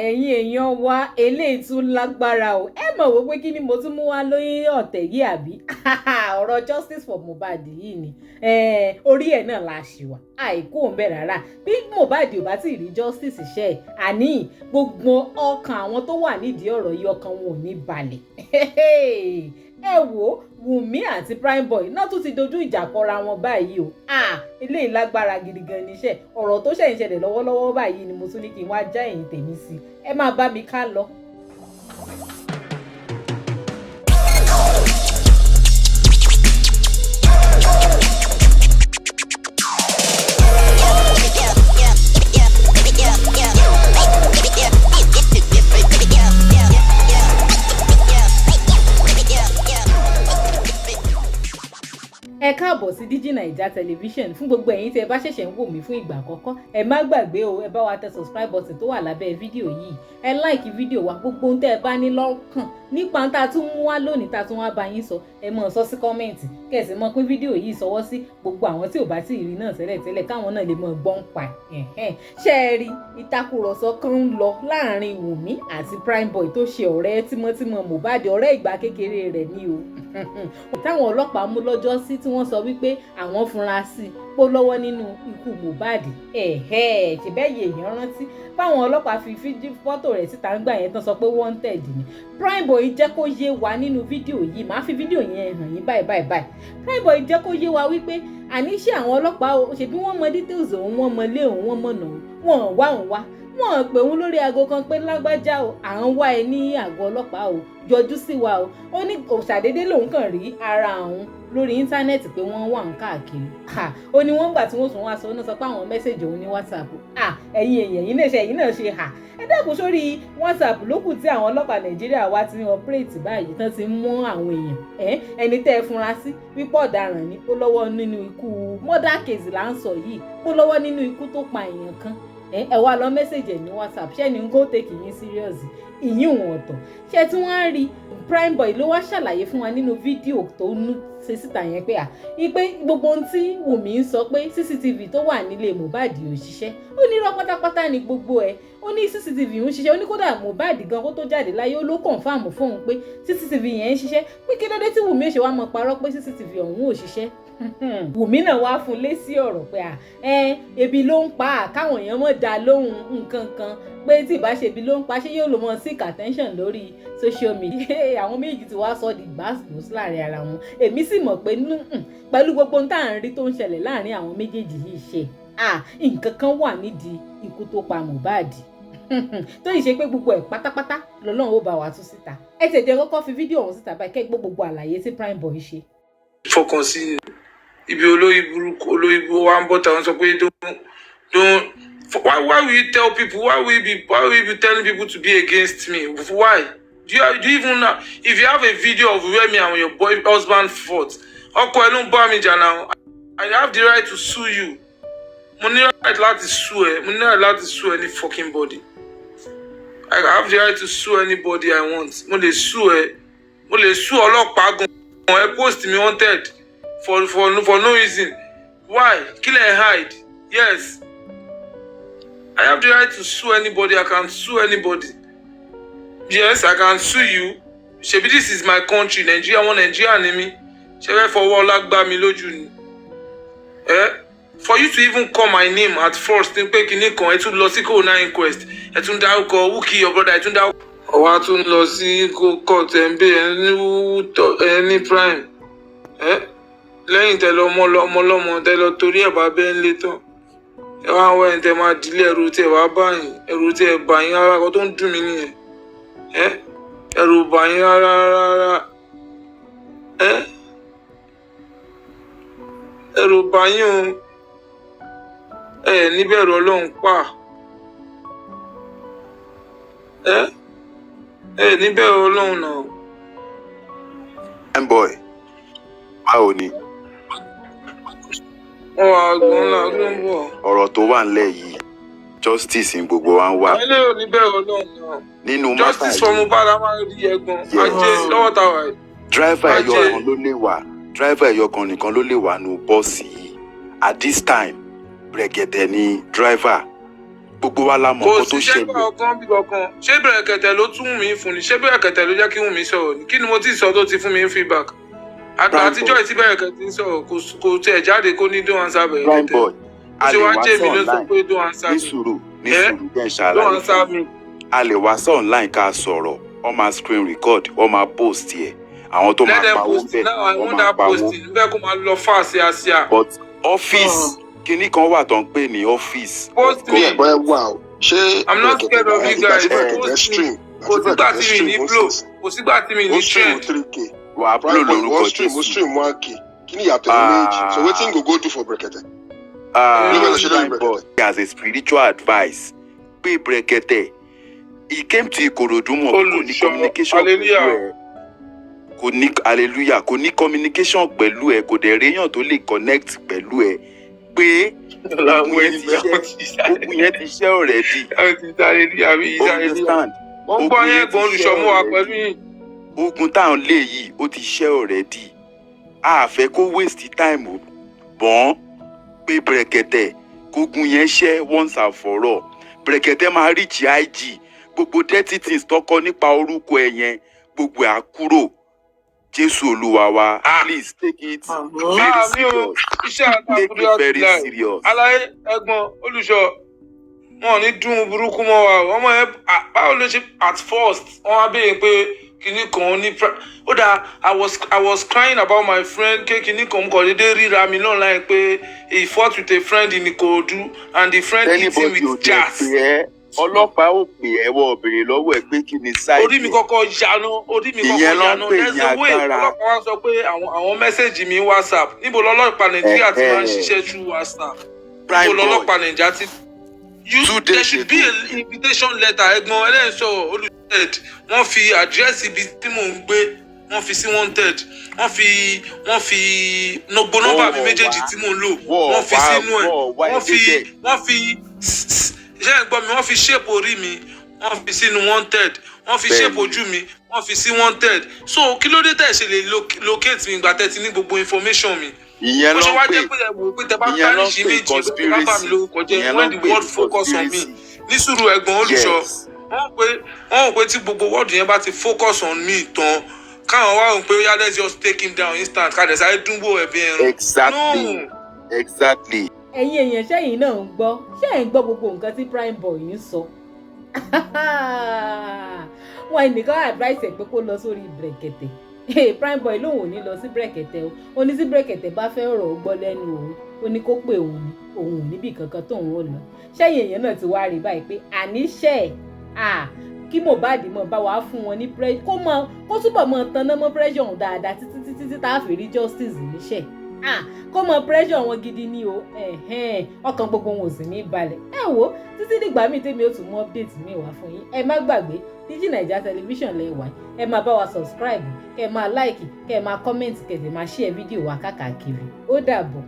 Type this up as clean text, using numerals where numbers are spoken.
Ẹ̀yin èèyàn wa, eléyìí tún lágbára o. Ẹ mọ̀ wò pé kí ni mo tún mú wá lóyún ọ̀tẹ̀ yìí, àbí? Ọ̀rọ̀ justice for Mohbad yìí ni, orí ẹ̀ náà la ṣì wà, àìkú òun bẹ̀ rárá. Bí Mohbad ò bá tí ì rí justice ṣe ẹ̀, àní gbogbo ọkàn àwọn tó wà nídìí ọ̀rọ̀ yìí, ọkàn wọn ò ní balẹ̀. Ẹ wò, Wùmí àti Primeboy náà tún ti dojú ìjà kọra wọn báyìí o. Eléyìí lágbára gidi gan níṣẹ́. Ọ̀rọ̀ tó ṣẹ̀ ń ṣẹlẹ̀ lọ́wọ́lọ́wọ́ báyìí ni mo tún ní kí n wá já ẹ̀yìn tèmi sí. Ẹ máa bá mi ká lọ. Ẹ káàbọ̀ sí Digi Naija Television. Fún gbogbo ẹ̀yin tí ẹ bá ṣẹ̀ṣẹ̀ ń wò mí fún ìgbà àkọ́kọ́, ẹ má gbàgbé o, ẹ bá wa tẹ subscribe button tó wà lábẹ́ fídíò yìí, ẹ like fídíò wa. Gbogbo ohun tẹ́ ẹ bá ní lọ́kàn nípa tá a tún mú wá lónìí, tá a tún wá bá yín sọ, ẹ mọ̀ sọ sí comment, kẹ́ ẹ sì mọ̀ pín fídíò yìí sọwọ́ sí gbogbo àwọn tí ò bá tí ì rí náà tẹ́lẹ̀ tẹ́lẹ̀, káwọn náà lè mọ̀ gbọ́n pa ẹ̀. Ṣé ẹ rí ìtakùrọ̀sọ kan ń lọ láàrin Wùmí àti Primeboy tó ṣe ọ̀rẹ́ tímọ́tímọ́ Mohbad, ọ̀rẹ́ ìgbà kékeré rẹ̀ ní o, táwọn ọlọ́pàá mú lọ́jọ́ sí, tí wọ́n sọ wípé àwọn fura sí i pó lọ́wọ́ nínú ikú Mohbad? Ṣèbẹ́yẹ èèyàn rántí báwọn ọlọ́pàá fi fọ́tò rẹ̀ síta ń gbà yẹn tán, sọ pé wanted ni. Primeboy jẹ́ kó yé wa nínú fídíò yìí, màá fi fídíò yẹn hàn yín báyìí báyìí báyìí. Primeboy jẹ́ kó yé wa wípé àní ṣé àwọn ọlọ́pàá o, ṣèbí wọ́n mọ details òun, wọ́n mọ ilé òun, wọ́n mọ̀nà òun, wọ́n wá òun wá, wọ́n pè òun lórí aago kan pé lágbájá o, à ń wá ẹ ní àgọ́ ọlọ́pàá o, yọjú sí wa o? Ó ní òṣàdédé lòun kàn rí ara òun lórí íńtánẹ́ẹ̀tì pé wọ́n wà ń káàkiri. Ó ní wọ́n gbà tí wọ́n tún wá sọ náà sọ pé àwọn message òun ní WhatsApp. Ẹ̀yin èèyàn yìí náà ṣe, ẹ̀yin náà ṣe hà. Ẹ dákun, sórí WhatsApp lókù tí àwọn ọlọ́pàá Nàìjíríà wá ti ń operate báyìí tán ti ń mú àwọn èèyàn. Ẹni tẹ́ ẹ fura sí wípé ọ̀daràn ni, ó lọ́wọ́ nínú ikú, murder case là ń sọ yìí, ó lọ́wọ́ nínú ikú tó pa èèyàn kan, ẹ wá lọ message ẹ̀ ní WhatsApp. Ṣé ni n kò take yín serious? Ìyín òun ọ̀tọ̀. Ṣé tí wọ́n á rí, Primeboy ló wá ṣàlàyé fún wa nínú fídíò tó ń ṣe síta yẹn pé à ipe gbogbo ohun tí Wùmí ń sọ pé CCTV tó wà nílé Mohbad ò ṣiṣẹ́, ó ní irọ́ pátápátá ni gbogbo ẹ̀. Ó ní CCTV ń ṣiṣẹ́. Ó ní kódà Mohbad gan, kó tó jáde láyé, ó ló confirm fóun pé CCTV yẹn ń ṣiṣẹ́, pé kí ló dé tí Wùmí ò ṣe wá mọ parọ́ pé CCTV ọ̀hún ò ṣiṣẹ́? Wùmí náà wá fún lésì ọ̀rọ̀ pé à ẹ ebi ló ń pa á, káwọn èèyàn mọ̀ dá lóhùn nǹkan kan, pé tí ìbá ṣe ebi ló ń pa, ṣé yóò lò mọ́ seek attention lórí social media? Àwọn méjì tí wàá sọ di gbàgbós láàrin ara wọn. Èmi sì mọ̀ pé pẹ̀lú gbogbo ohun tá à ń rí tó ń ṣẹlẹ̀ láàrin àwọn méjèèjì yìí, ṣe nǹkan kan wà nídìí ikú tó pa Mohbad, tó yìí ṣe pé gbogbo ẹ̀ pátápátá lọ́lọ́run ó bá wa tú síta. Ẹ tẹ̀jẹ̀ kọ́kọ́ fi fídíò ọ̀hún síta báyìí, kẹ́ gbọ́ gbogbo àlàyé tí Primeboy ṣe. Fọkàn sí ibi olórí burúkú, olórí burúkú wa ń bọ̀ táwọn sọ pé don't why will you tell people, why will you be telling people to be against me? Why do you even know if you have a video of where me and your boy husband fought? Ọkọ ẹ ló ń bá mi jà now. I have the right to sue you. Mo ní right láti sue ẹ. Mo ní right láti sue any fucking body. I have the right to sue anybody I want. Mo lè sue ẹ, mo lè sue ọlọ́pàá gan. Ẹ post me wanted for no reason. Why? Kill and hide. Yes, I have the right to sue anybody. I can sue anybody. Yes, I can sue you. Ṣebí this is my country, Nigeria. Wọn Nigeria ni mí. Ṣe fẹ́ fọwọ́ ọlá gbá mi lójú ni? Eh, for you to even call my name at first ní pé kinní kan, ẹ tún lọ sí coroner inquest, ẹ tún dárúkọ who kill your brother, ẹ tún dárúkọ. Ọwọ́ á tún lọ sí court, ẹ ń bẹ ẹ ní ẹ ní prime ẹ lẹ́yìn tẹ lọ mọ́ ọmọ lọ́mọ, tẹ lọ torí ẹ̀ bá bẹ́ẹ̀ ń lé tán, ẹ wá ń wá ẹni tẹ máa dílé. Ẹrù tí ẹ wá bá yín, ẹrù tí ẹ bá yín rárá kan tó ń dùn mí nìyẹn. Ẹ ẹrù bà yín rárá rárá. Ẹ ẹrù bà yín o. Ẹ níbẹ̀rù Ọlọ́run pa. Ẹ níbẹ̀rù Ọlọ́run náà. Boy, báwo ni? Wọ́n wá gbọ́n ńlá ló ń bọ̀. Ọ̀rọ̀ tó wà ńlẹ̀ yìí, justice ní gbogbo wa ń wá. Àwọn eléyìí ò ní bẹ̀rù Ọlọ́run náà. Nínú matter Justice for yìí, Mohbad, a máa rí ẹ̀gbọ́n ajé lọ́wọ́ táwa yìí. Driver ẹyọ Ajé. kan ló lè wà, driver ẹyọ kan nìkan ló lè wà nù bọ́ọ̀sì yìí at this time. Brẹ̀gẹ̀dẹ̀ ni driver. Gbogbo wa la mọ̀ Kò nǹkan tó sí ṣẹ́gbà ṣẹlẹ̀. Ọkàn bí kankan. Ṣé Bẹ̀rẹ̀kẹ̀tẹ̀ ló tún mí fún ni? Ṣé Bẹ̀rẹ̀kẹ̀tẹ̀ ló jẹ́ kí Wùnmí sọ̀rọ̀ ni? Kí ni mo ti sọ tó ti fún mi ní feedback? Àgbà Prime àtijọ́ Boy. ìtí Bẹ̀rẹ̀kẹ̀tẹ̀ ń sọ̀rọ̀, kò tiẹ̀ jáde kó ní don't answer Prime Bẹ̀rẹ̀kẹ̀tẹ̀. Boy, Ó a ṣe lè wá wá jẹ́ sí mi ló sọ online. pé don't answer Ní me. sùúrù, ní Ẹ́ sùúrù, jẹ́ n don't ṣàlàyé answer fún yín. me. A lè wá sí online ká sọ̀rọ̀, wọ́n máa screen record, wọ́n máa post ẹ̀. Àwọn tó Let máa them pawó post bẹ̀, now. I wọ́n want máa that pawó. posting. N fẹ́ kó máa lọ fà síàsíà. But office, kinní kan wà tó ń pè ní office of Post me. government. Bọ́ ẹ wà o, ṣé I'm not scared of you ìgbà tí guys. Bẹ̀rẹ̀kẹ̀tẹ̀ Post me. stream, Kò àti sígbà Bẹ̀rẹ̀kẹ̀tẹ̀ tí mi stream ní ó blow. sì Kò sígbà tí mi ó ní stream trend. 3K. Wàá blow Prime Boy lórúkọ wọ́n stream, ó Jésù. stream 1K. Kí ni ìyàtọ̀ ní méjì? So wetin go go do for Bẹ̀rẹ̀kẹ̀tẹ̀? Ah, Ló fẹ́ lọ ṣe lórí Prime Boy, as a spiritual advice, pé Bẹ̀rẹ̀kẹ̀tẹ̀, he came to Ikorodu, mọ̀ kò ní Olùṣọ́, communication pẹ̀lú hallelujah. ẹ. Kò ní, hallelujah, kò ní communication pẹ̀lú ẹ, kò dẹ̀ réyàn tó lè connect pẹ̀lú ẹ pé ogun yẹn ti ṣẹ́, ogun yẹn ti ṣẹ́ already. Understand? Mo ń gbọ́ Ogun yẹn, yẹn ti ẹ̀gbọ́n ṣẹ́ olùṣọ́, mú wa already. pẹ̀lú yín. Ogun tá à ń lé yìí, ó ti ṣẹ́ already. A fẹ́ kó waste time o bọ́n pé Bẹ̀rẹ̀kẹ̀tẹ̀ kógun yẹn ṣẹ́ once and for all. Bẹ̀rẹ̀kẹ̀tẹ̀ máa reach IG, gbogbo dirty things tọkọ nípa orúkọ ẹ yẹn, gbogbo ẹ̀ á kúrò. Jésù Olúwa wa. Ah. Please take it very Ah, mi ò serious. Iṣẹ́ Take àtàkùn it very láì. serious. Aláyé, ẹ̀gbọ́n olùṣọ́, wọn ò ní dún burúkú mọ́ wa o. Ọmọ yẹn, ah, báwo ló ṣe? At first wọ́n wá béèrè pé kinní kan ní ó dáa. I was crying about my friend ké kinní kan kò déédéé ríra mi online pé he fought with a friend in Ikorodu and the friend hit him Anybody ò with dẹ̀ jazz. pè ẹ́, ọlọ́pàá ò pè ẹ́, wọ́n ò béèrè lọ́wọ́ ẹ pé kí ni side Orí mi ẹ̀. kọ́kọ́ yanu, orí mi kọ́kọ́ Ìyẹn ló ń yanu. pè There's ní a way agbára. ọlọ́pàá wá sọ pé àwọn message mi WhatsApp. Níbo lọ́lọ́pàá Nàìjíríà ti máa ń Ẹ̀hẹ́. ṣiṣẹ́ through WhatsApp? Níbo Prime Boy, lọ́lọ́pàá Nàìjíríà ti you two there days should be ago, an invitation letter. Ẹ̀gbọ́n ẹlẹ́yìn sọ̀rọ̀, olùsẹ̀d, wọ́n fi àdírẹ́sì ibi tí mò ń gbé, wọ́n fi sí wanted, wọ́n fi nọgbọ nọ́mbà mi wọ́n méjèèjì wá tí mò ń lò, wọ́n wọ́n fi wá sínú ẹ̀. wọ́n wá ẹ Wọ́n fi débẹ̀. Wọ́n fi ṣé ẹ gbọ́ mi? Wọ́n fi shape orí mi, wọ́n fi sínú wanted, wọ́n fi shape Bẹ́ẹ̀ni. ojú mi, wọ́n fi sí wanted. So kí ló dé tẹ̀ ṣe lè locate mi ìgbà tẹ́ ti ní gbogbo information mi? Ìyẹn Bó ló ṣe ń wá pè jẹ́ pé ẹ wò ó pé tẹ bá ìyẹn ló ń tarnish pè image mi, pé tẹ bá bà mí conspiracy. lórúkọ jẹ́, Ìyẹn ló when ń the pè ní world focus on me. conspiracy. Ní sùúrù, ẹ̀gbọ́n olùṣọ́. Yes. Wọ́n pé tí gbogbo world yẹn bá ti focus on me tán, káwọn wá wò pé ó yá, let's just take him down instant, ká dẹ̀ sáré dúnbò ẹ̀bí ẹran. Exactly. No. Exactly. Ẹ̀yin èèyàn, ṣẹ́yìn náà ń gbọ́? Ṣé ẹ̀ ń gbọ́ gbogbo nǹkan tí Prime Boy ń sọ? Wọn ẹnìkan advice ẹ̀ pé kó lọ sórí Bẹ̀rẹ̀kẹ̀tẹ̀. Prime Boy lòun ò ní lọ sí Bẹ̀rẹ̀kẹ̀tẹ̀ o. Ó ní sí Bẹ̀rẹ̀kẹ̀tẹ̀ bá fẹ́ ọ̀rọ̀ ó gbọ́ lẹ́nu òun, ó ní kó pè òun ní òun ò níbì kankan tóun ò lọ. Ṣẹ́yìn èèyàn náà ti wá rí báyìí pé àníṣe à kí Mohbad mọ̀ bá wàá fún wọn ní pressure, kó mọ kó túbọ̀ mọ tanná mọ́ pressure òun dáadáa títí títí tí tá a fi rí justice níṣẹ́, ah, kó mọ pressure wọn gidi ní o. Ẹ̀hẹ́n, ọkàn gbogbo wọn ò sì ní balẹ̀. Ẹ wo, títí dìgbà míì tèmi ó tún mú update mi wá fún yín. Ẹ má gbàgbé, Digi Naija Television lẹ wà. Ẹ máa bá wa subscribe, kẹ máa like, kẹ máa comment, kẹ sì máa share fídíò wa káàkiri. Ó dàbọ̀.